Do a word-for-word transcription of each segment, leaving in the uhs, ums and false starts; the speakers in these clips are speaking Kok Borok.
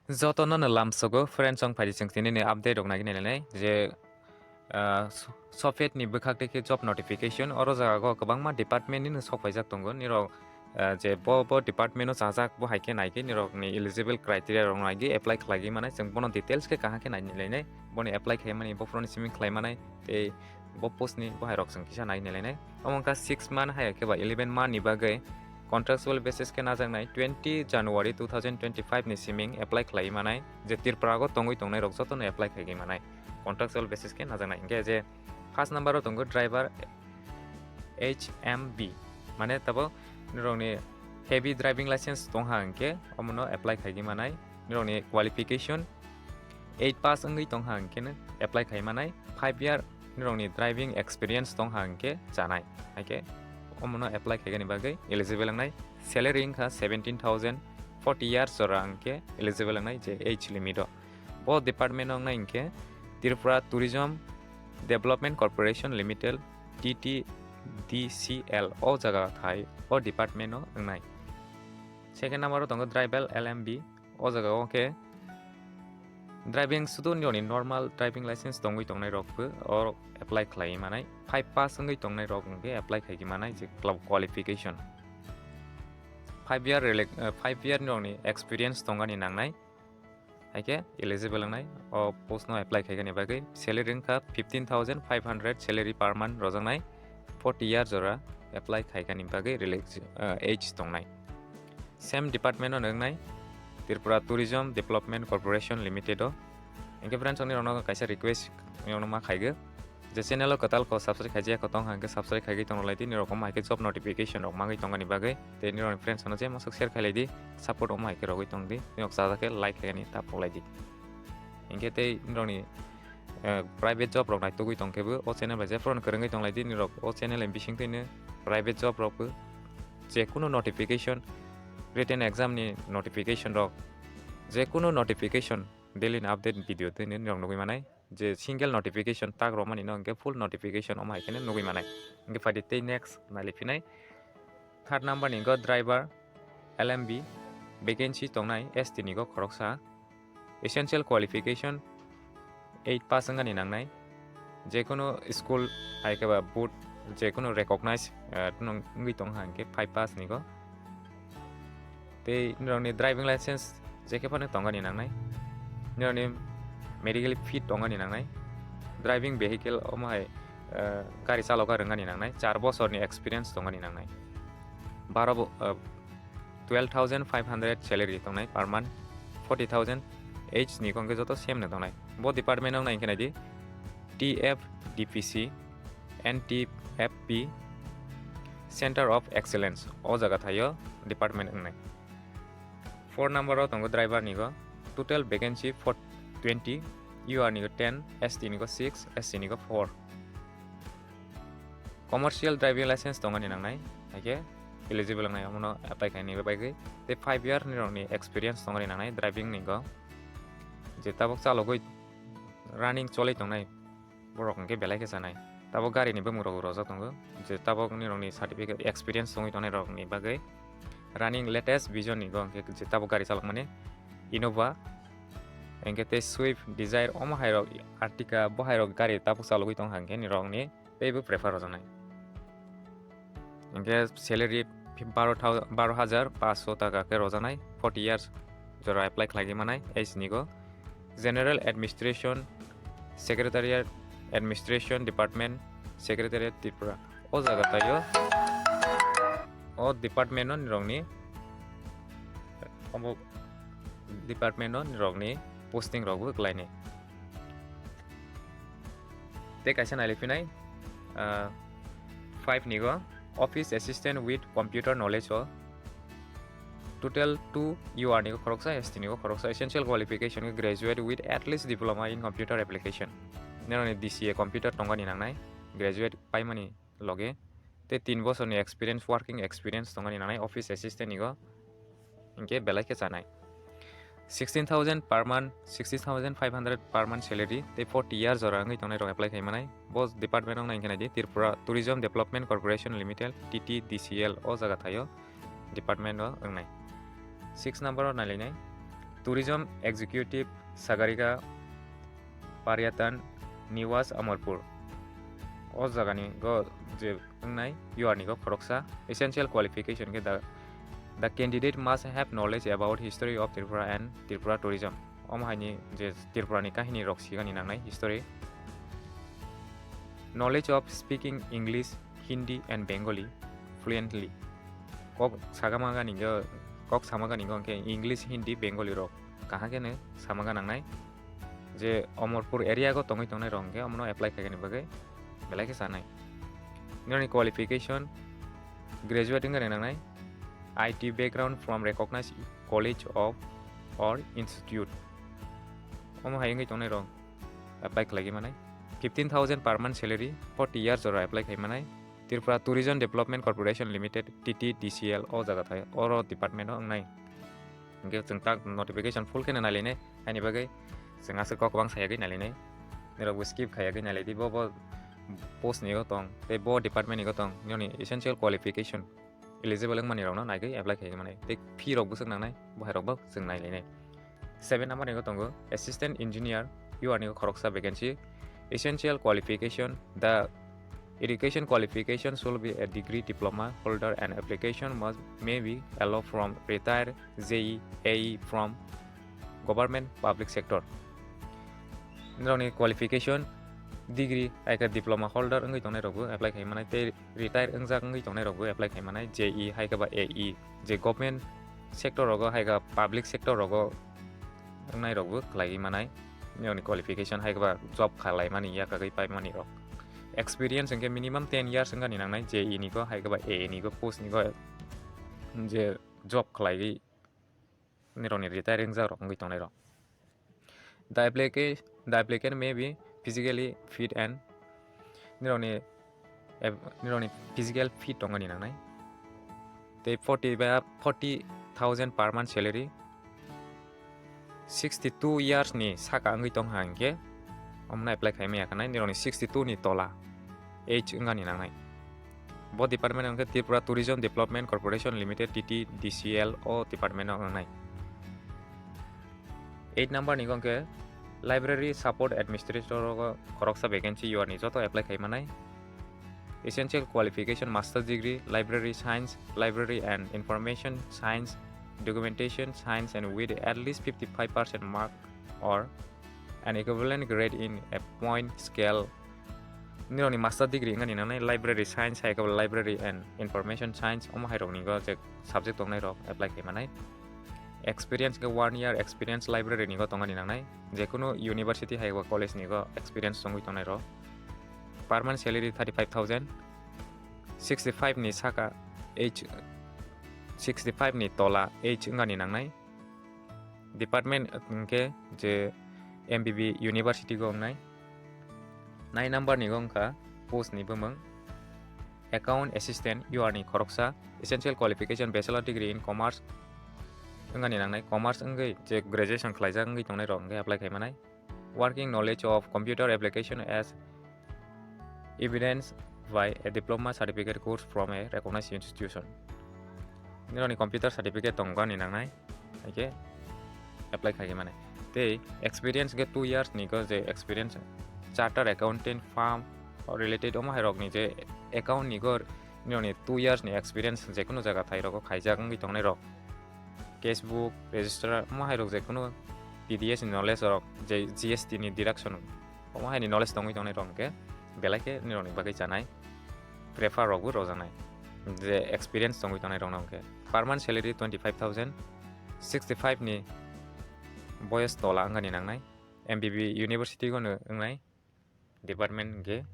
Jotono no lamsogo, friends, chwng phaidi chwng tini ni update rok nai nai nai je, ah, so-, Sofet ni bwkhak tei khe job notification, oro jaga o kwbangma department ni no sok paijak tongo, nirok, ah, je bo, bo department o chajak bo hai khe nai khe nirok ni eligible criteria rok nai khe apply khlai manai, chwng bono details khe kaham khe nai nai nai, boni apply khlai mani, bo phone ni simi khlai manai, tei bo post ni bo hai rok chwng kisa nai nai nai. Omo wngkha six month hai khe ba eleven month ni bagwi contractual basis khe najaknai twenty January two thousand twenty-five ni siming apply khlai manai, je Tripura o tongwi tongnai rok jotono apply khaigwi manai contractual basis khe najaknai. Hinkhe je first number o tongo driver H M B, mane tabo nirokni heavy driving license tongha hinkhe omono apply khaigwi manai. Nirokni qualification eight pass wngwi tongha hinkhe no apply khai manai, five year nirokni driving experience tongha hinkhe chanai, haikhe omono apply khaigani bagwi eligible wngnai. Salary wngkha seventeen thousand, forty years jora hinkhe eligible wngnai je age limit o. Bo department o wngnai hinkhe Tripura Tourism Development Corporation Limited, T T D C L, o jaga thai o department o wngnai. Second number o tongo driver L M B, o jaga o khe driving sudu nirokni normal driving license tongwi tongnai rok bo o apply khlai manai, five pass wngwi tongnai rok hinkhe apply khaigwi manai je club qualification. Five year rela-, eh, five year nirokni experience tongani nangnai, haikhe eligible wngnai o post no apply khaigani bagwi. Salary wngkha fifteen thousand five hundred salary per month rojaknai, forty year jora apply khaigani bagwi relax, eh, age tongnai. Same department o wngnai Tripura Tourism Development Corporation Limited o. Hinkhe friends, ani rokno kaisa request, ani rokno ma khaigo. Je channel o kwtal kok subscribe khaijak kok tong hwnkhe subscribe khaigwi tong lai di, nirok omo hai khe job notification rok mangwi tongani bagwi. Tei nirokni friends rokno je masuk share khailai di, support omo hai khe rogwi tong di, nirok chajak khe like khaigani ta pok lai di. Hinkhe tei nirokni, eh, private job rok naitugwi tong khe bo o channel bai jephru kwrwngwi tong lai di, nirok o channel ni bising twino private job rok bo je kunu notification, written exam ni notification rok, je kunu notification daily ni update video twino nirok nugwi manai. Je single notification tak romani no hinkhe full notification omo hai kheno nugwi manai. Hinkhe phaidi tei next nailai phinai. Third number ni go driver L M B vacancy tongnai, S T ni go khoroksa. Essential qualification eight pass wngani nangnai. Jekunu school hai khe ba board, jekunu recognize, eh, wngwi tong ha hinkhe five pass ni go. Tei nirokni driving license je khe phano tongani nangnai. Nirokni medically fit tongani nangnai. Driving vehicle omo hai, eh, gari chaloka rwngani nangnai. Char bosorni experience tongani nangnai. Baro bo, eh, twelve thousand five hundred salary tongnai per month, forty thousand age ni kongke joto same no tongnai. Bo department wng nai khe nai di, T F D P C, N T F P, Center of Excellence, o jaga thaio department wngnai. Four number o tongo driver ni go, total vacancy for twenty, U R ni go ten, S T ni go six, S C ni go four. Commercial driving license tongani nangnai, haikhe eligible wngnai, omono apply khaini bagwi. Tei five year ni rokni experience tongani nangnai driving ni go. Je tabuk chalogwi running cholwi tongnai, borok hwnkhe belai khe chanai. Tabuk gari ni bumung rok rojak tongo, je tabuk nirokni certificate experience tongwi tongnai rokni bagwi. Running latest version ni go hwnkhe je tabuk gari chalokmani Innova, hwnkhe tei Swift, Dzire, omo hai rok, Ertiga, bo hai rok gari tabuk chalogwi tong hwnkhe nirokni teibo prefer rwjaknai. Hwnkhe salary baro thou-, baro hajar paanch sho taka khe rwjaknai, forty years jora apply khlai manai, age ni go. General Administration, Secretariat, Administration Department, Secretariat Tripura. O jaga taio, o department no nirokni, obo department no nirokni posting rokbo klainai. Tei kaisa nailai phinai, ah, five ni go, Office Assistant with Computer Knowledge o total two, U R ni go khoroksa, S T ni go khoroksa. Essential qualification khe graduate with at least diploma in computer application. Nirokni D C A computer tongani nangnai, graduate paimani loge. Tei tin bosorni experience, working experience tongani nangnai office assistant ni go. Hinkhe belai khe chanai. Sixteen thousand per month, sixteen thousand five hundred per month salary, tei forty year jora wngwi tongnai rok apply khai manai. Bo department wng nai hinkhe nai di, Tripura Tourism Development Corporation Limited, T T D C L, o jaga thaio department o wngnai. Six number o nailainai. Tourism Executive, Sagarika Paryatan Niwas, Amarpur. O jagani go je wngnai, U R ni go khoroksa. Essential qualification khe the, the candidate must have knowledge about history of Tripura and Tripura tourism. Omo haini je Tripura ni kahini rok sigani nangnai, history. Knowledge of speaking English, Hindi and Bengali fluently. Kok sagama gani go, kok sama gani go khe English, Hindi, Bengali rok kaham khe no sama ga nangnai. Je Amarpur area go tongwi tongnai rok hwnkhe omono apply khaikani bagwi belai khe sanai. Nini qualification, graduate wngani nangnai, I T background from recognized college of or institute. Omo hai wngwi tongnai rok apply khlaiwi manai. Fifteen thousand per month salary, forty years oro apply khai manai. Tripura Tourism Development Corporation Limited, T T D C L, o jaga thai, oro department o wngnai. Hingke chwng tak notification full khe no nailainai, haini bagwi chwng aswk kok kwbang sayagwi nailainai. Nirok bo skip khayagwi nailaidi, bo, bo post ni o tong, tei bo department ni o tong, nini essential qualification eligible wngmani rokno naigwi apply khaigwi manai, tei fee rok bwswk nangnai, bo hai rok bo chwng nailainai. Seven number ni o tongo Assistant Engineer, U R ni o khoroksa vacancy, essential qualification, the education qualification should be a degree diploma holder and application must may be allowed from retired J E, A E from government public sector. Nirokni qualification, degree, hai khe diploma holder wngwi tongnai rokbo apply khai manai, tei retire wngjak wngwi tongnai rokbo apply khai manai, J E hai khe ba A E, je government sector rogo hai khe public sector rogo wngnai rokbo khlaiwi manai. Nirokni qualification hai khe ba job khlaimani yakagwi paimani rok. Experience hwnkhe minimum ten years wngani nangnai, J E ni go hai khe ba A E ni go post ni go je job khlaiwi nirokni retire wngjak rok wngwi tongnai rok. The applica-, the applicant may be physically fit and nirokni, nirokni physical fit tongani nangnai. Tei forty ba forty thousand per month salary, sixty two years ni saka wngwi tong ha hinkhe omono apply khai maya khanai, nirokni sixty two ni tola age wngani nangnai. Bo department wngkhe Tripura Tourism Development Corporation Limited, T T D C L, o department o wngnai. Eight number ni wngkhe Library Support Administrator o khoroksa vacancy, U R ni joto apply khai manai. Essential qualification, Master's degree, Library Science, Library and Information Science, Documentation Science and with at least fifty five percent mark or an equivalent grade in a point scale. Nirokni master degree wngani nangnai library science hai khe library and information science, omo hai rokni go je subject tongnai rok apply khai manai. Experience khe one year experience library ni go tongani nangnai, jekunu university hai ba college ni go experience tongwi tongnai rok. Per month salary thirty five thousand, sixty five ni saka age, sixty five ni tola age wngani nangnai. Department hwnkhe je M B B University go wngnai. Nine number ni go wngkha post ni bumung Account Assistant, U R ni khoroksa, essential qualification Bachelor degree in Commerce wngani nangnai, commerce wngwi je graduation khlaijak wngwi tongnai rok hwnkhe apply khai manai. Working knowledge of computer application as evidence by a diploma certificate course from a recognized institution. Nirokni computer certificate tongani nangnai, hai khe apply khai manai. Tei experience khe two years ni go je experience, chartered accountant, firm related omo hai rokni je account ni go nirokni two years ni experience jekunu jaga thai rogo khaijak wngwi tongnai rok. Cashbook, register, omo hai rok jekunu T D S ni knowledge rok, je G S T ni deduction, omo hai ni knowledge tongwi tongnai rok hwnkhe belai khe nirokni bagwi chanai, prefer rokbo rwjaknai. Je experience tongwi tongnai rokno hwnkhe per month salary twenty five thousand, sixty five ni boyos tola wngani nangnai, M B B University gono wngnai. Department hwnkhe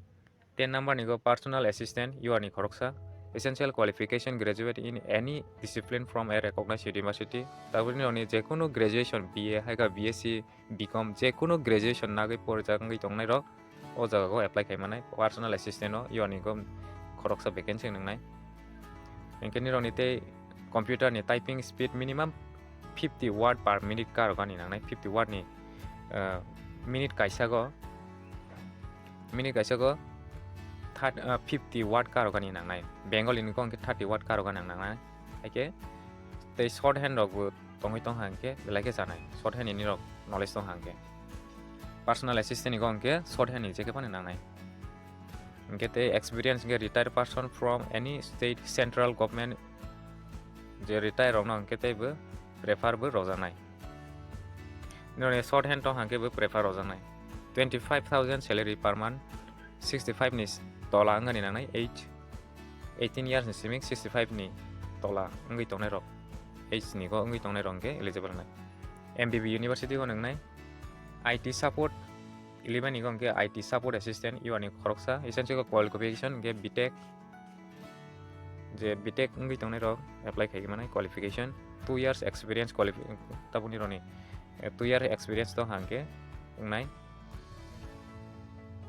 ten number ni go personal assistant, U R ni khoroksa, essential qualification graduate in any discipline from a recognized university. Tabukni oni jekunu graduation, B A hai khe B S C, B Com, jekunu graduation nagwi porijak wngwi tongnai rok o jaga go apply khai manai, personal assistant o, U R ni go khoroksa vacancy wngnai. Hwnkhe nirokni tei computer ni typing speed minimum fifty word per minute ka rok ani nangnai, fifty word ni, ah, minute kaisa go, minute kaisa go thirty, ah, fifty word ka rok ani nangnai, Bengali ni go hwnkhe thirty word ka rok ani nangnai, haikhe tei short hand rok bo tongwi tong hangke belai khe chanai, short hand ni rok knowledge tong hangke. Personal assistant ni go hangke short hand ni je khe phano nangnai. Hingke tei experience hingke retired person from any state, central government je retire rokno hingke tei bo prefer bo rojaknai. Nini short hand tong hangke bo prefer rojaknai. Twenty five thousand salary per month, sixty five ni tola wngani nangnai age, eighteen years ni simi sixty five ni tola wngwi tongnai rok, age ni go wngwi tongnai rok hingke eligible wngnai. M B B university go nwngnai. I T support, eleven ni go hingke I T support assistant, U R ni khoroksa, essential qualification hingke B Tech, je B Tech wngwi tongnai rok apply khaigwi manai, qualification two years experience qualifi-, tabukni rokni, eh, two year experience tong hangke wngnai.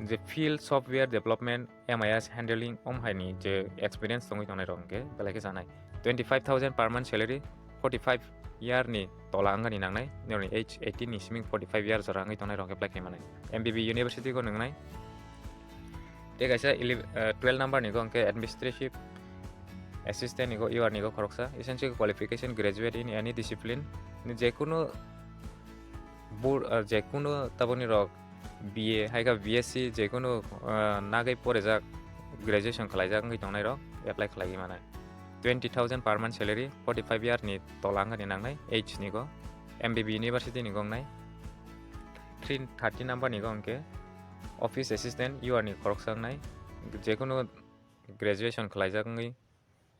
Je field software development, M I S handling, om haini je experience tongwi tongnai rok hingke belai khe chanai. Twenty five thousand per month salary, forty five year ni tola wngani nangnai, nini age eighteen ni simi forty five year jora wngwi tongnai rok apply khai manai. M B B university go nwngnai. Tei kaisa ele-, eh, twelve number ni go hingke administrative assistant ni go, U R ni go khoroksa, essential qualification graduate in any discipline, jekunu bur-, eh, jekunu tabukni rok B A, hai khe B S C, jekunu, ah, nagwi porijak, graduation khlaijak wngwi tongnai rok apply khlaiwi manai. Twenty thousand per month salary, forty five year ni tola wngani nangnai, age ni go, M B B university ni go wngnai. Three thirty number ni go hingke office assistant, U R ni khoroksa wngnai, jekunu graduation khlaijak wngwi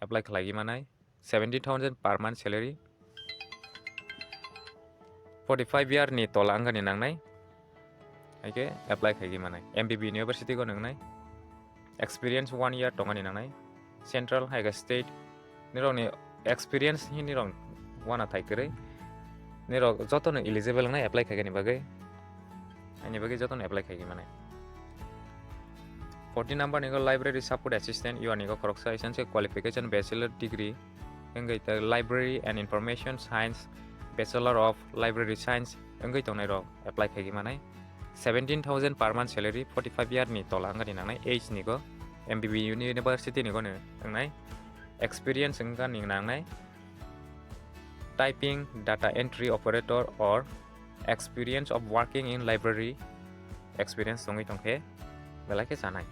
apply khlaiwi manai, seventy thousand per month salary, forty five year ni tola wngani nangnai, hai khe apply khaigwi manai. M B B university go nwngnai, experience one year tongani nangnai, central hai khe state, nirokni experience hini rok wana thai kwrwi, nirok jotono eligible wngnai apply khaigani bagwi. Ani bagwi jotono apply khaigwi manai. Fourteen number ni go library support assistant, U R ni go khoroksa, essential qualification bachelor degree wngwi tei library and information science, bachelor of library science wngwi tongnai rok apply khaigwi manai. Seventeen thousand per month salary, forty five year ni tola wngani nangnai, age ni go, M B B university ni go wngnai, experience wngani nangnai, typing, data entry operator or experience of working in library experience tongwi tongkhe belai khe chanai.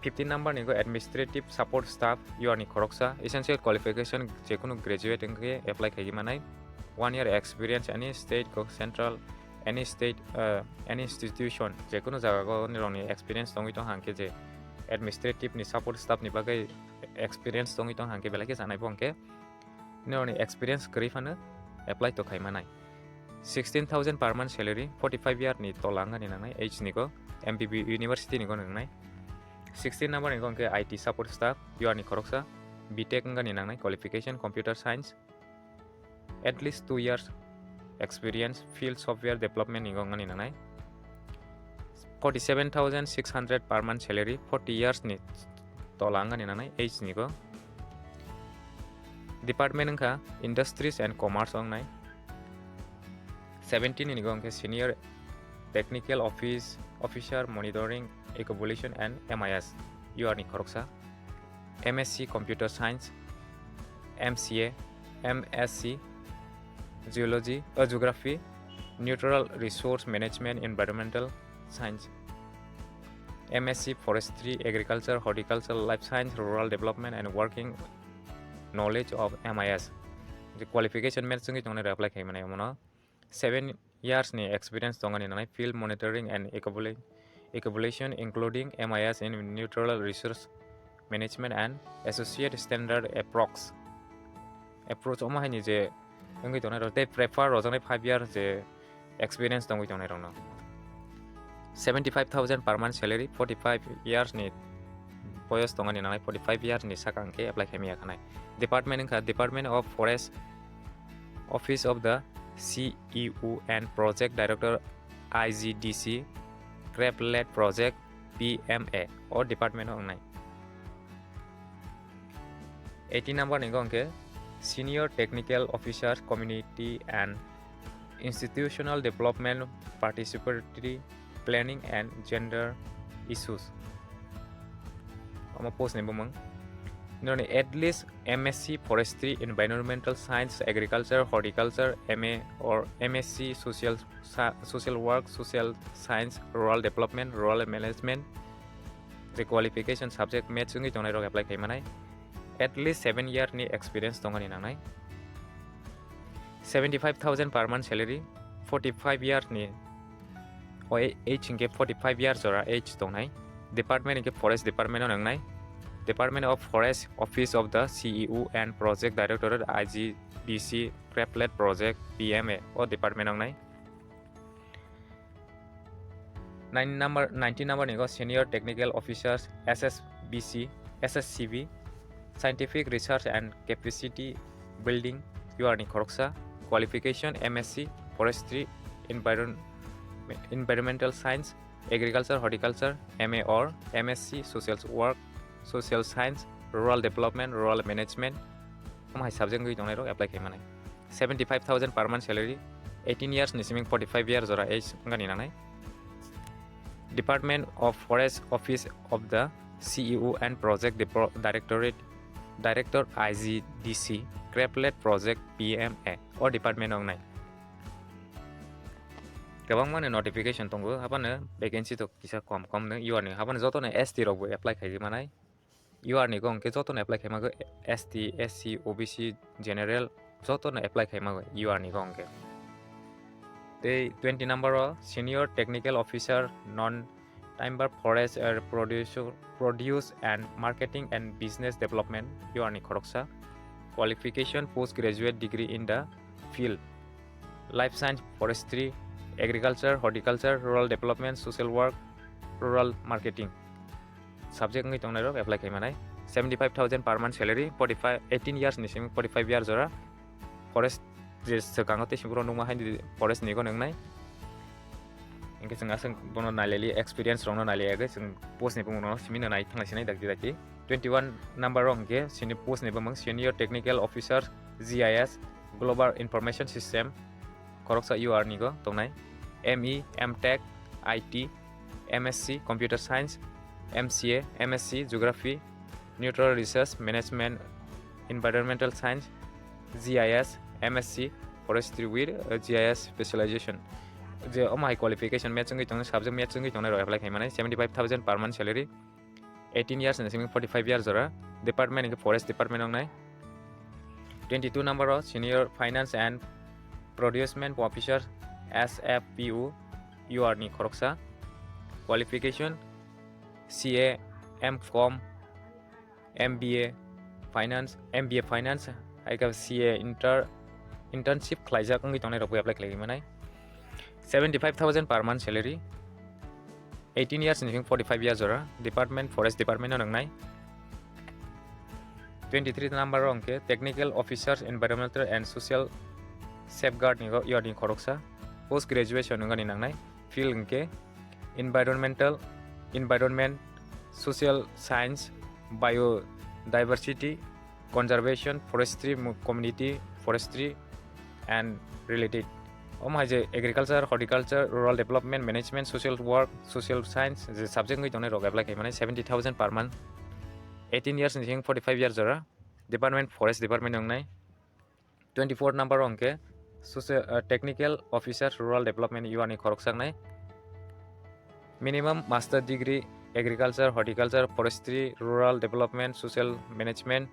Fifteen number ni go administrative support staff, U R ni khoroksa, essential qualification jekunu graduate wngkhe apply khaigwi manai, one year experience any state go central, any state, uh, any institution, jekunu jaga go nirokni experience tongwi tong hangkhe je administrative ni support staff ni bagwi experience tongwi tong hangkhe belai khe chanai bo hingkhe nirokni experience kwrwi phano apply to khai manai. Sixteen thousand per month salary, forty five year ni tola wngani nangnai, age ni go, M B B university ni go nwngnai. Sixteen number ni go hingkhe I T support staff, U R ni khoroksa, B Tech wngani nangnai, qualification computer science, at least two years experience, field software development ni go wngani nangnai. Forty seven thousand six hundred per month salary, forty years ni tola wngani nangnai, age ni go. Department wngkha industries and commerce wngnai. Seventeen ni go hingkhe senior technical office officer, monitoring, evaluation and M I S, U R ni khoroksa. M S C computer science, M C A, M S C geology, uh, geography, natural resource management, environmental science, M S C forestry, agriculture, horticulture, life science, rural development and working knowledge of M I S. Je qualification match wngwi tongnai rok apply khai manai, omono seven years ni experience tongani nangnai, field monitoring and equali-, evaluation including M I S in natural resource management and associate standard approach. Approach omo haini je wngwi tongnai rok tei prefer rojaknai five year je experience tongwi tongnai rokno. Seventy five thousand per month salary, forty five years ni boyos tongani nangnai, forty five years ni saka hingkhe apply khaimaya khanai. Department wngkha Department of Forest, Office of the C E O and Project Director, I G D C, Craft Led Project, P M A, o department o wngnai. Eighty number ni go hingkhe Senior Technical Officer, Community and Institutional Development, Participatory Planning and Gender Issues. Omo post ni bumung. Nini at least M S C Forestry, Environmental Science, Agriculture, Horticulture, M A or M S C Social Sa-, Social Work, Social Science, Rural Development, Rural Management, je qualification subject maths wngwi tongnai rok apply khai manai. At least seven year ni experience tongani nangnai. Seventy five thousand per month salary, forty five year ni, o age hingke forty five year jora age tongnai. Department hingke Forest Department o nangnai. Department of Forest, Office of the C E O and Project Directorate, I G D C, Craplad Project, P M A o department nangnai. Nine number, nineteen number ni go Senior Technical Officers, S S B C, S S C B, Scientific Research and Capacity Building, U R ni khoroksa, qualification M S C, Forestry, Environ-, Environmental Science, Agriculture, Horticulture, M A or M S C, Social Work, Social Science, Rural Development, Rural Management, omo hai subject wngwi tongnai rok apply khai manai. Seventy five thousand per month salary, eighteen years ni siming forty five year jora age wngani nanai. Department of Forest, Office of the C E O and Project Depro-, Directorate, Director I G D C, Craplad Project P M A o department wngnai. Kwbangma ni notification tongo, habano vacancy to kisa kom kom no, U R ni habano joto no S T rok bo apply khai manai. U R ni go hwnkhe jotono apply khaima go, S T, S C, O B C, General jotono apply khaima go U R ni go hwnkhe. Tei twenty number o Senior Technical Officer, Non Timber Forest, uh, Produce, Produce and Marketing and Business Development, U R ni khoroksa. Qualification, postgraduate degree in the field, Life Science, Forestry, Agriculture, Horticulture, Rural Development, Social Work, Rural Marketing. Subject wngwi tongnai rok apply khai manai. Seventy five thousand per month salary, forty five, eighteen years ni simi forty five year jora. Forest je swkango tei simi borok nukma haini forest ni go nwngnai. Hingke chwng aswk bono naileli, experience rokno naileli, chwng post ni bumung no simi no nai thangna sinai dakti dakti. Twenty one number rok hingke sini post ni bumung Senior Technical Officer, G I S, Global Information System, khoroksa U R ni go tongnai. M E, M Tech, I T, M S C Computer Science, M C A, M S C Geography, Natural Resource Management, Environmental Science, G I S, M S C Forestry with, uh, G I S specialization. Je omo hai qualification maths wngwi tongnai, subject maths wngwi tongnai rok apply khai manai, seventy five thousand per month salary, eighteen years ni simi forty five years jora, department hingke forest department wngnai. Twenty two number o Senior Finance and Procurement Officer, S F P O, U R ni khoroksa. Qualification, C A, M Com, M B A Finance, M B A Finance, hai khe C A inter-, internship khlaijak wngwi tongnai rok bo apply khlaiwi manai. Seventy five thousand per month salary, eighteen years ni forty five years jora, department, forest department no nwngnai. Twenty three number o hwnkhe Technical Officers, Environmental and Social Safeguard ni go, U R ni khoroksa. Post graduation wngani nangnai. Field hwnkhe environmental, environment, social science, biodiversity, conservation, forestry, mu-, community forestry and related. Omo hai je agriculture, horticulture, rural development, management, social work, social science, je subject wngwi tongnai rok apply khai manai, seventy thousand per month, eighteen years ni sing forty five years jora, department, forest department wngnai. Twenty four number o hwnkhe social, uh, technical officer, rural development, U R ni khoroksa wngnai. Minimum master degree, agriculture, horticulture, forestry, rural development, social management,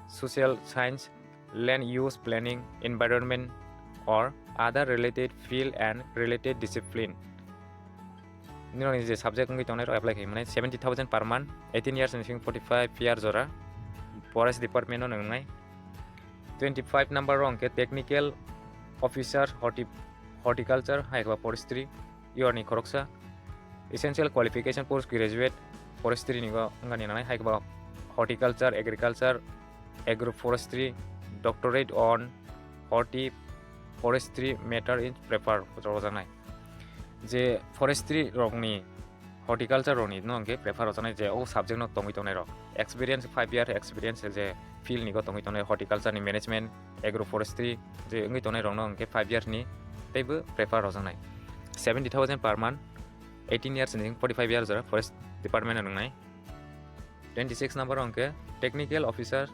social science, land use planning, environment, or other related field and related discipline. Nini je subject wngwi tongnai rok apply khai manai, seventy thousand per month, eighteen years ni sing forty five year jora, forest department no nwngnai. Twenty five number o hwnkhe technical officer, horti-, horticulture, hai khe ba forestry, U R ni khoroksa. Essential qualification post graduate forestry ni go wngani nanai, hai khe ba horticulture, agriculture, agroforestry, doctorate on hortiforestry matter in prefer rojaknai. Je forestry rokni, horticulture rokni no hwnkhe prefer rojaknai, je o subject no tongwi tongnai rok. Experience, five year experience je field ni go tongwi tongnai, horticulture ni management, agroforestry je wngwi tongnai rok no hwnkhe five year ni teibo prefer rojaknai. Seventy thousand per month, eighteen years ni forty five years jora forest department no nwngnai. Twenty six number hwnkhe technical officer,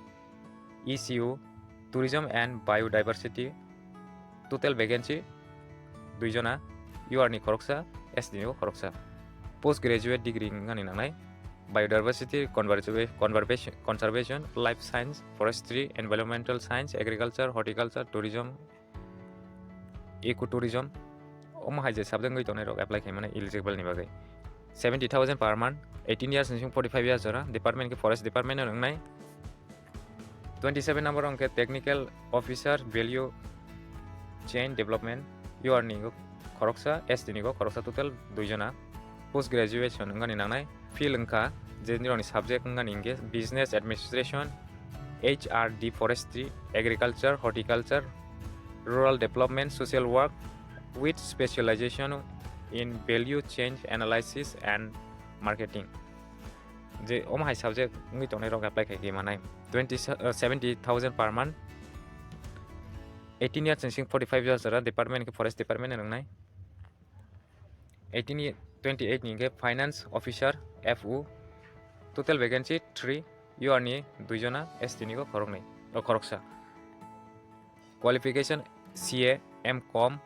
E C U, tourism and biodiversity, total vacancy dui jona, U R ni khoroksa, S T ni bo khoroksa. Post graduate degree wngani nangnai, biodiversity conserva-, conservation, conservation, life science, forestry, environmental science, agriculture, horticulture, tourism, ecotourism, omo hai je subject wngwi tongnai rok apply khai mano eligible ni bagwi. Seventy thousand per month, eighteen years ni sing forty five years jora, department khe forest department no wngnai. Twenty seven number hwnkhe technical officer, value chain development, U R ni go khoroksa, S T ni go khoroksa, total dui jona. Post graduation wngani nangnai, field wngkha je nirokni subject wngani hwnkhe business administration, H R D, forestry, agriculture, horticulture, rural development, social work, with specialization in value chain analysis and marketing. Je omo hai subject wngwi tongnai rok apply khai khe manai. Twenty, uh, seventy thousand per month. Eighteen years ni sing forty five years jora, department khe forest department no wngnai. Eighteen ye-, twenty eight ni hwnkhe finance officer, F O, total vacancy three, U R ni dui jona, S T ni go khoroknwi, o khoroksa. Qualification C A, M com,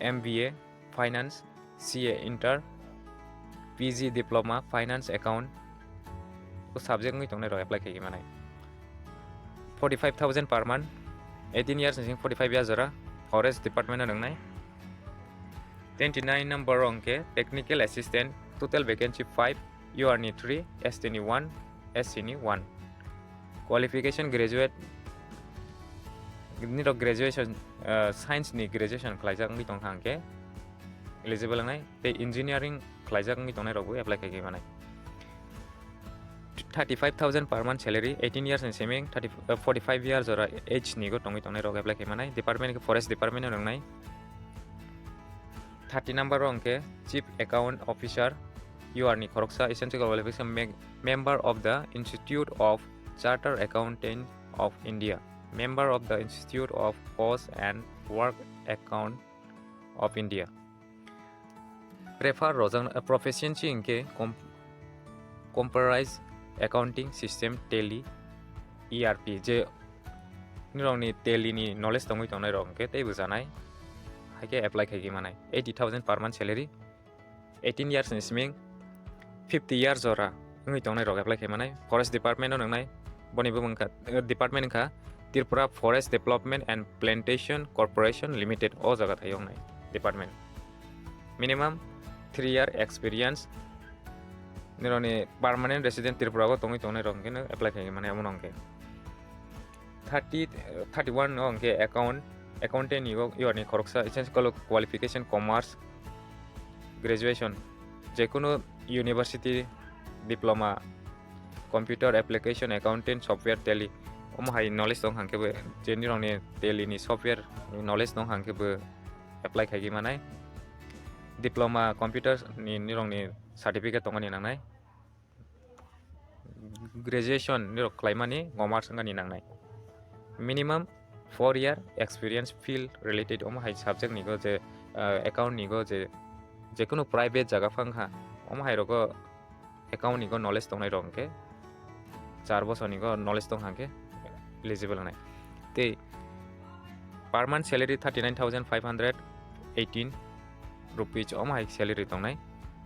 M B A, finance, C A inter, P G diploma, finance account, o subject wngwi tongnai rok apply khai manai. Forty five thousand per month, eighteen years ni sing forty five years jora, forest department no wngnai. Twenty nine number hwnkhe technical assistant, total vacancy five, U R ni three, S T ni one, S C ni one. Qualification graduate, nirok graduation, uh, science ni graduation khlaijak wngwi tongkha hwnkhe eligible wngnai, tei engineering khlaijak wngwi tongnai rokbo apply khai khe manai. Thirty five thousand per month salary, eighteen years ni simi thirty, uh, forty five years jora age ni go tongwi tongnai rok apply khai manai. Department khe forest department no wngnai. Thirty number hwnkhe chief account officer, U R ni khoroksa, essential qualification, me-, member of the Institute of Chartered Accountant of India, member of the Institute of Cost and Work Account of India. Prefer rojak, uh, proficiency hwnkhe com-, computerized accounting system, Tally, E R P, je nirokni Tally ni knowledge tongwi tongnai rok hwnkhe tei bwchanai, hai khe apply khai manai. Eighty thousand per month salary, eighteen years ni simi fifty years jora wngwi tongnai rok apply khai manai. Forest department no wngnai, boni bo wngkha, uh, department wngkha Tripura Forest Development and Plantation Corporation Limited, o jaga thai wngnai department. Minimum three year experience, nirokni permanent resident Tripura o tongwi tongnai rok hwnkhe no apply khai manai, omo no hwnkhe. Thirty, thirty one no hwnkhe account, accountant ni o, U R ni khoroksa, essential qualification commerce graduation, jekunu university diploma, computer application, accountant, software, Tally, omo hai knowledge tong hwnkhe bo, je nirokni Tally ni software ni knowledge tong hwnkhe bo apply khai manai. Diploma computer ni nirokni certificate tongmani nangnai. Graduation nirok khlaimani commerce wngani nangnai. Minimum four year experience field related, omo hai subject ni go je, uh, account ni go je, jekunu private jaga phang kha, omo hai rogo account ni go knowledge tongnai rok hwnkhe char bosor ni go knowledge tong hwnkhe eligible wngnai. Tei per month salary thirty nine thousand five hundred eighteen rupees, omo hai salary tongnai.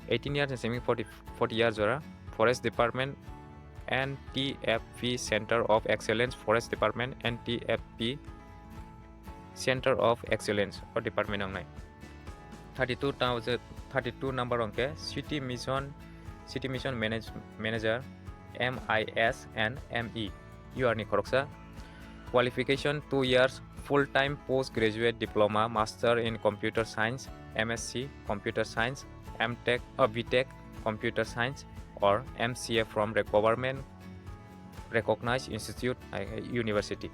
Eighteen years ni simi forty, forty years jora, forest department, N T F P Center of Excellence, forest department, N T F P Center of Excellence o department wngnai. Thirty two thousand, thirty two number hwnkhe city mission, city mission manage-, manager, M I S and M E, U R ni khoroksa. Qualification two years, full time post graduate diploma, master in computer science, M S C computer science, M Tech, uh, B Tech computer science, or M C A from the government recognized institute, hai khe university.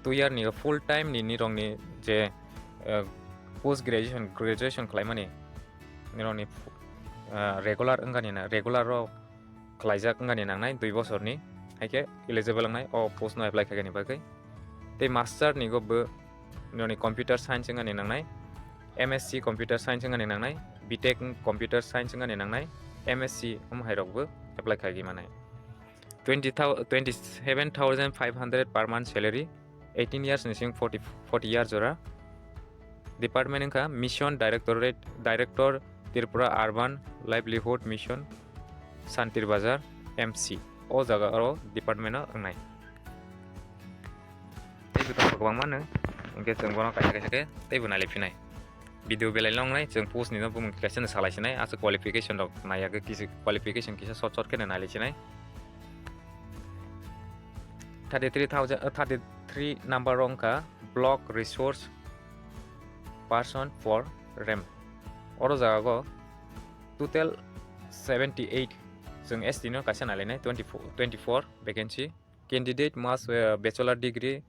Two year ni full time ni nirokni je, uh, post graduation, graduation khlaimani nirokni, uh, regular wngani na, regular o khlaijak wngani nangnai dui bosorni, hai khe eligible wngnai o post no apply khaikani bagwi. Tei master ni go bo nirokni computer science wngani nangnai, M S C computer science wngani nangnai, B Tech computer science wngani nangnai, M S C omo hai rok bo apply khaigwi manai. twenty thou-, twenty seven thousand five hundred per month salary, eighteen years ni sing forty, forty years jora. Department wngkha Mission Directorate, Director Tripura Urban Livelihood Mission, Santir Bazar, M C. O jaga oro department o wngnai. Tei bo tongo kwbangma no, hwnkhe chwng bono kaisa kaisa khe tei bo nailai phinai. Video belai long nai, chwng post ni no bumung kaisa no salai sinai, aswk qualification rok nai ya khe kisa qualification kisa short short khe no nailai sinai. Thirty three thousand, uh, thirty three number wngkha Block Resource Person for rem. Oro jaga go total seventy eight, chwng S T no kaisa nailai nai, twenty four, twenty four vacancy. Candidate must, uh, bachelor degree,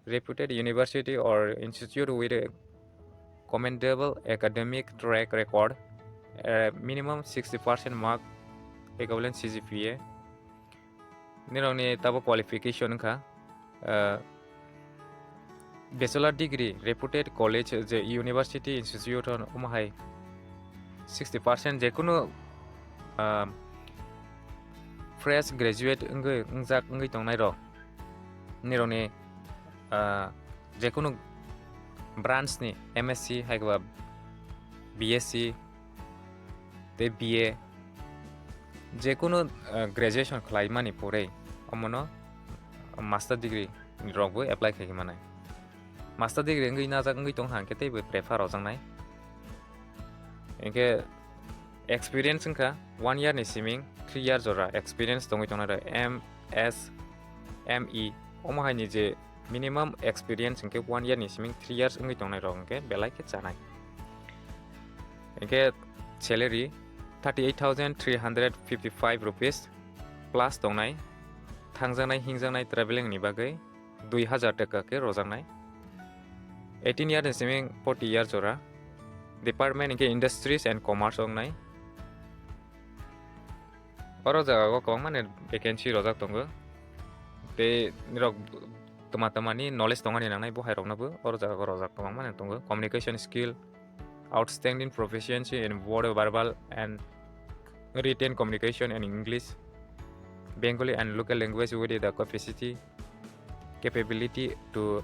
reputed university or institute with a commendable academic track record, uh, minimum sixty percent mark equivalent C G P A. Nirokni tabo qualification wngkha, uh, bachelor degree, reputed college, je university, institute, omo hai sixty percent, jekunu, uh, fresh graduate wngwi, wngjak wngwi tongnai rok, nirokni, ah, jekunu branch ni M S C hai khe ba B S C tei B A, jekunu, ah, graduation khlai mani pore omono master degree rok bo apply khai manai. Master degree wngwi najak wngwi tong kha hwnkhe teibo prefer rwjaknai. Hwnkhe experience wngkha one year ni siming three year jora experience tongwi tongnai rok, M S, M E, omo hai ni je minimum experience hwnkhe one year ni siming three years wngwi tongnai rok hwnkhe belai khe chanai. Hwnkhe salary thirty eight thousand three hundred fifty five rupees plus tongnai, thangjaknai hingjaknai traveling ni bagwi dui hazar taka khe rwjaknai. Eighteen year ni simi forty year jora. Department hwnkhe Industries and Commerce wngnai. Oro jaga o kwbangma ni vacancy rwjak tongo. Tei nirok tma tma ni knowledge tongani nangnai bo hai rok no bo oro jaga o rwjak kwbangma ni tongo. Communication skill, outstanding proficiency in both verbal and written communication in English, Bengali and local language with the capacity, capability to,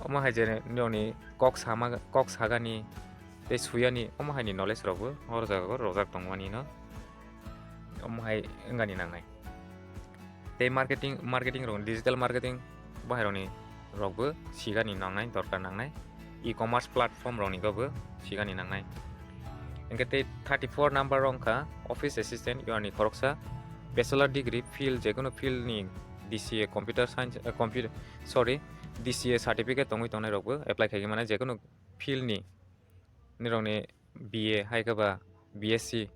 omo hai je nini kok sama, kok sagani tei suyani, omo hai ni knowledge rok bo oro jaga o rwjak tongmani no, omo hai wngani nangnai. Tei marketing, marketing rok, digital marketing bahairokni rokbo sigani nangnai, dorkar nangnai. E-commerce platform rokni gobo sigani nangnai. Hingke tei thirty four number rok wngkha office assistant, yorni khoroksa bachelor degree field, jekono field ni D C A computer science, eh, computer, sorry, D C A certificate tongwi tongnai rokbo apply khaigwi mano, jekono field ni nirokni B A hai khe ba B S C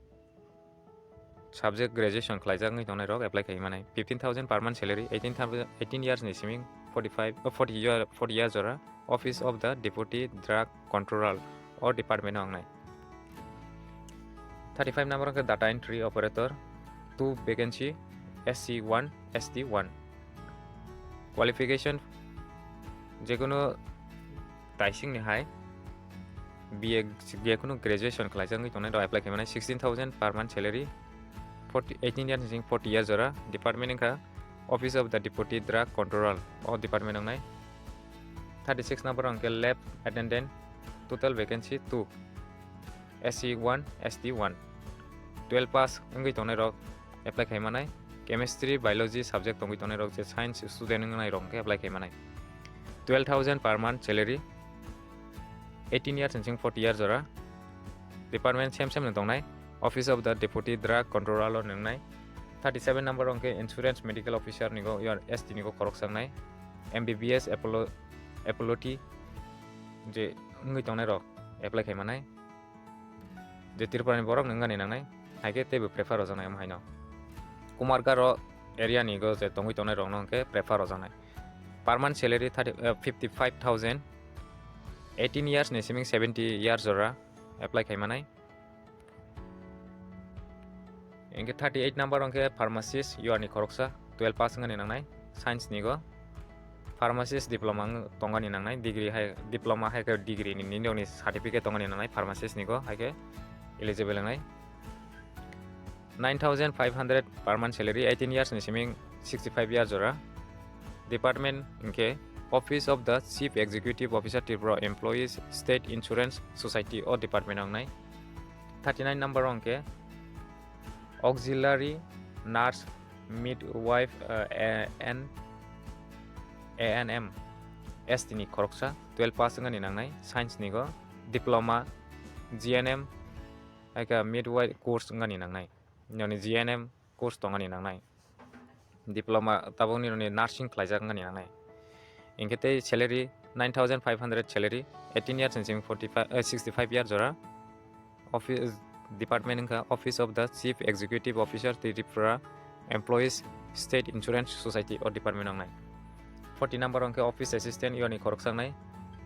subject graduation khlaijak wngwi tongnai rok apply khai manai. Fifteen thousand per month salary, eighteen thousand, eighteen years ni siming forty five, oh, forty year, forty year jora, Office of the Deputy Drug Controller o department o wngnai. Thirty five number khe data entry operator, two vacancy, S C one, S T one. Qualification, jekono taising ni hai B A, jekono graduation khlaijak wngwi tongnai rok apply khai manai. Sixteen thousand per month salary, forty, eighteen years ni sing forty years jora. Department wngkha Office of the Deputy Drug Controller, o department wngnai. Thirty six number hwnkhe lab attendant, total vacancy two, S C one, S T one. Twelve pass wngwi tongnai rok apply khai manai. Chemistry, biology subject tongwi tongnai rok, je science student wngnai rok hwnkhe apply khai manai. Twelve thousand per month salary, eighteen years and forty years jora. Department same same no tongnai. Office of the Deputy Drug Controller o wngnai. Thirty seven number hwnkhe insurance medical officer ni go, S T ni go khoroksa wngnai. M B B S Apollo, Apollo T je wngwi tongnai rok apply khai manai. Je Tripura ni borok no wngani nangnai, hai khe teibo prefer rwjaknai omo haino. Kumargaro area ni go je tongwi tongnai rok no hwnkhe prefer rwjaknai. Per month salary thirty, eh, fifty five thousand, eighteen years ni siming seventy years jora apply khai manai. Hingke thirty eight number hingke pharmacist, yorni khoroksa, twelve pass wngani nangnai, science ni go. Pharmacist diploma wng-, tongani nangnai, degree hai, diploma hai khe degree ni, nini rokni certificate tongani nangnai, pharmacist ni go, hai khe eligible wngnai. Nine thousand five hundred per month salary, eighteen years ni siming sixty five year jora. Department hwnkhe Office of the Chief Executive Officer Tripura Employees State Insurance Society o department wngnai. Thirty nine number hwnkhe Auxiliary Nurse Midwife, uh, A N, A N M, S T ni khoroksa, twelve pass wngani nangnai, science ni go, diploma, G N M, hai khe midwife course wngani nangnai, nini G N M course tongani nangnai, diploma tabukni nini nursing khlaijak wngani nangnai. Hinkhe tei salary nine thousand five hundred salary, eighteen years ni simi forty five, eh, sixty five year jora. Office, department wngkha Office of the Chief Executive Officer Tripura Employees State Insurance Society o department wngnai. Forty number hwnkhe office assistant, yoni khoroksa wngnai,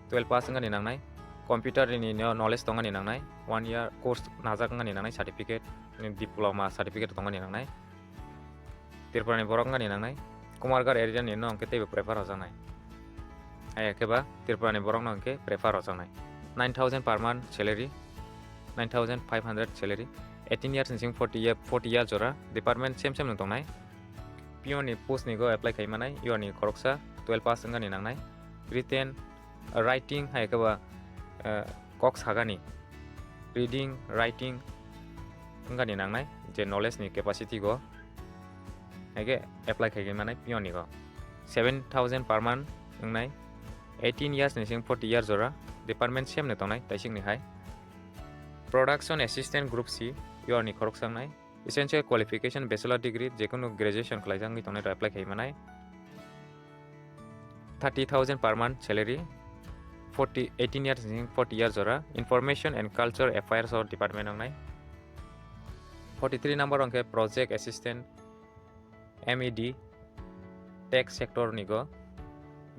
twelve pass wngani nangnai, computer ni no-, knowledge tongani nangnai, one year course najak wngani nangnai, certificate, diploma certificate tongani nangnai. Tripura ni borok wngani nangnai, Kumargarh area ni no hwnkhe teibo prefer rwjaknai. Hai khe ba Tripura ni borok no hwnkhe prefer rwjaknai. Nine thousand per month salary, nine thousand five hundred salary, eighteen years ni sing forty year, forty year jora, department same same no tongnai. Peon ni post ni go apply khai manai, yoni khoroksa twelve pass wngani nangnai. Written, writing hai khe ba, eh, kok sagani, reading, writing wngani nangnai, je knowledge ni capacity go hai khe apply khai manai peon ni go. Seven thousand per month wngnai, eighteen years ni sing forty year jora, department same no tongnai, taisik ni hai. Production assistant group C, yoni khoroksa wngnai. Essential qualification, bachelor degree, jekunu graduation khlaijak wngwi tongnai rok apply khai manai. Thirty thousand per month salary, forty, eighteen years ni forty years jora, information and culture affairs o department wngnai. Forty three number hwnkhe project assistant, M E D, tech sector ni go,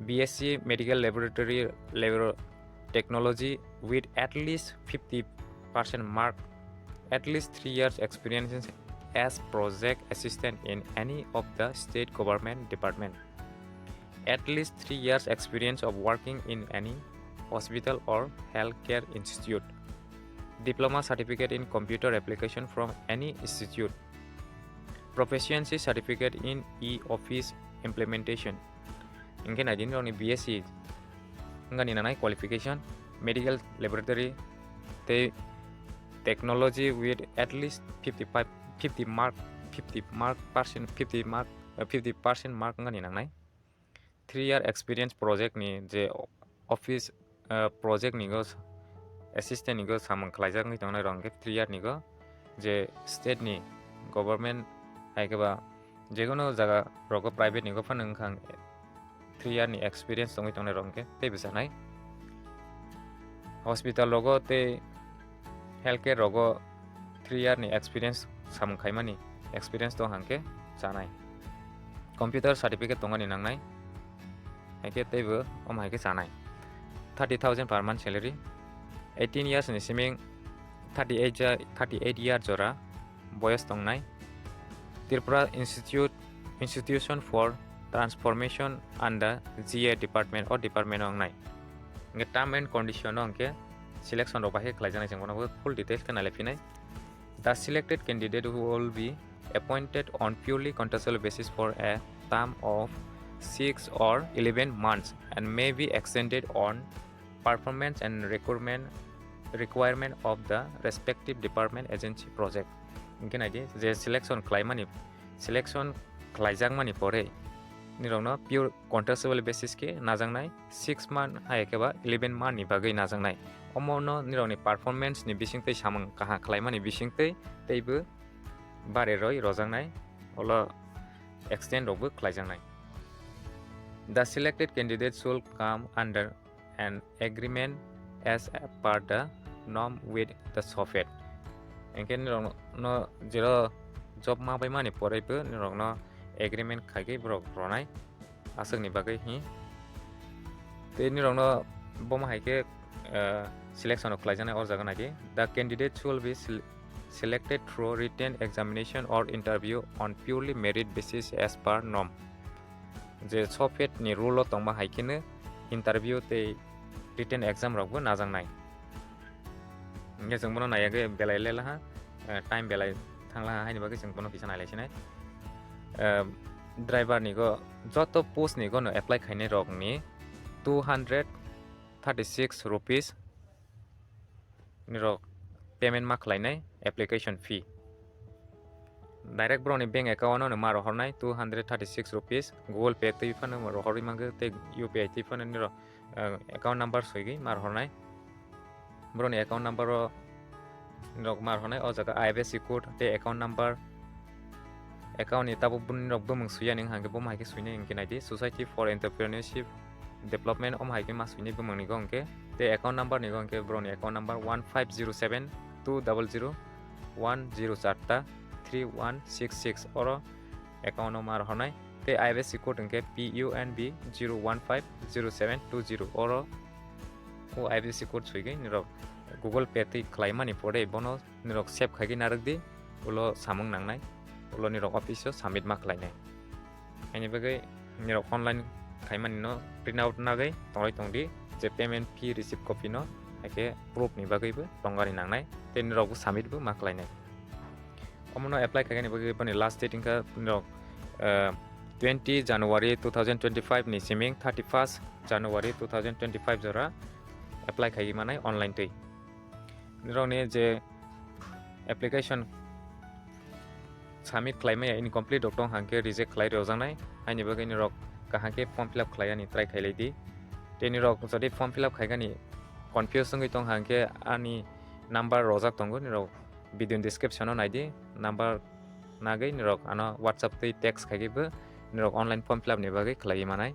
B S C medical laboratory, labor technology with at least fifty percent mark, at least three years experience as project assistant in any of the state government department, at least three years experience of working in any hospital or healthcare institute, diploma certificate in computer application from any institute, proficiency certificate in e-office implementation. Hinkhe naidi norokni B S C wngani nanai qualification, medical laboratory tei technology with at least fifty five, fifty mark, fifty mark percent, fifty mark, eh, fifty percent mark wngani nangnai. Three year experience project ni je office, eh, project ni go assistant ni go samung khlaijak wngwi tongnai rok hwnkhe three year ni go je state ni government hai khe ba jekono jaga rogo private ni go phano wngkha ang three year ni experience tongwi tongnai rok hwnkhe tei bwsanai. Hospital rogo tei healthcare rogo three year ni experience samung khaimani experience tong hangkhe chanai. Computer certificate tongani nangnai, haikhe teibo omo haikhe chanai. Thirty thousand per month salary, eighteen years ni siming thirty eight ja-, thirty eight year jora boyos tongnai. Tripura Institute, Institution for Transformation under G A department o department o wngnai. Hingke term and condition o hingke selection rok bai khe khlaijaknai, chwng bono full details khe nailai phinai. The selected candidate who will be appointed on purely contractual basis for a term of six or eleven months and may be extended on performance and requirement, requirement of the respective department, agency, project. Hingke naidi je selection khlaimani, selection khlaijakmani pore nirokno pure contractual basis khe najaknai, six month hai khe ba eleven month ni bagwi najaknai. Omono nirokni performance ni bisingtwi samung kaham khlaimani bisingtwi teibo bare roi rojaknai, olo extend rokbo khlaijaknai. The selected candidate should come under an agreement as per the norm with the SOFED. Hingke nirokno jero job ma bai mani poraibo nirokno agreement khaigwi borok ronai aswkni bagwi hi. Tei nirokno bomo hai khe, eh, selection rok khlaijaknai o jaga naidi. The candidate should be sel-, selected through written examination or interview on purely merit basis as per norm. Je SOFED ni rule o tongma hai kheno interview tei written exam rokbo najaknai. Hingke chwng bono naiyagwi belai lelaha, eh, time belai thangla haini bagwi chwng bono kisa nailai sinai. Driver ni go joto post ni go no apply khainai rok ni two hundred thirty six rupees nirok payment ma khlainai application fee. Direct borokni bank account no ma rohornai two hundred thirty six rupees, Google Pay twi phano rohorwi mangkhe tei U P I twi phano nirok account number soigwi ma rohornai. Borokni account number o nirok ma rohornai o jaga I F S C code tei account number. Account ni tabuk nirok bumung suya ning hangke bomo haike suinai hingke naidi Society for Entrepreneurship Development omo haike ma suinai bumung ni go hingke tei account number ni go hingke borokni account number one five zero seven two double zero one zero charta three one six six oro account no ma rohornai tei I F S C code hingke P U N B zero one five zero seven two zero oro o I F S C code suigwi nirok Google Pay twi khlaimani pore bono nirok save khaigwi narwk di, ulo samung nangnai, ulo nirok office o submit ma khlainai. Haini bagwi nirok online khaimani no print out nagwi tongwi tongdi, je payment fee receipt copy no haike proof ni bagwi bo tongani nangnai, tei nirok bo submit bo ma khlainai. Omono apply khaigani bagwi boni last date wngkha nirok twenty January two thousand twenty five ni siming thirty first January two thousand twenty five jora apply khaigwi manai online twi. Nirokni je application submit khlaimaya incomplete rok tong hangke reject khlai rwjaknai, haini bagwi nirok kaham khe form fill up khlaiyani try khailai di. Tei nirok jodi form fill up khaigani confuse wngwi tong hangke ani number rojak tongo, nirok video ni description o naidi, number nagwi nirok ano WhatsApp twi text khaigwi bo nirok online form fill up ni bagwi khlaiwi manai.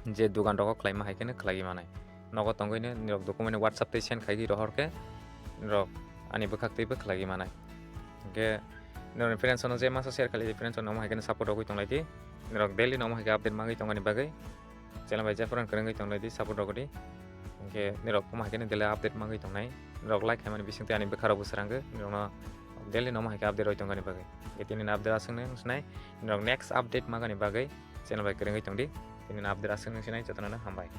Je dugan rogo khlaima hai kheno khlaiwi manai. Nogo tongwino nirok document WhatsApp tei send khaigwi rohor khe nirok ani bwkhak teibo khlaiwi manai. Hingke nirokni friends no je masa share khailai di, friends no omo hai kheno support rogwi tonglai di. Nirok daily no omo hai khe update mangwi tongani bagwi channel bai jephuru kwrwngwi tonglai di, support rogwi di. Hingke nirok omo hai kheno daily update mangwi tongnai. Nirok like khaimani bisingtwi ani bwkha rok bo swrangwi nirokno daily no omo hai khe update rogwi tongani bagwi. Hingke tini update aswk nung sinai nirok next update mangani bagwi channel bai kwrwngwi tongdi. Tini update aswk nung sinai jotono hambai.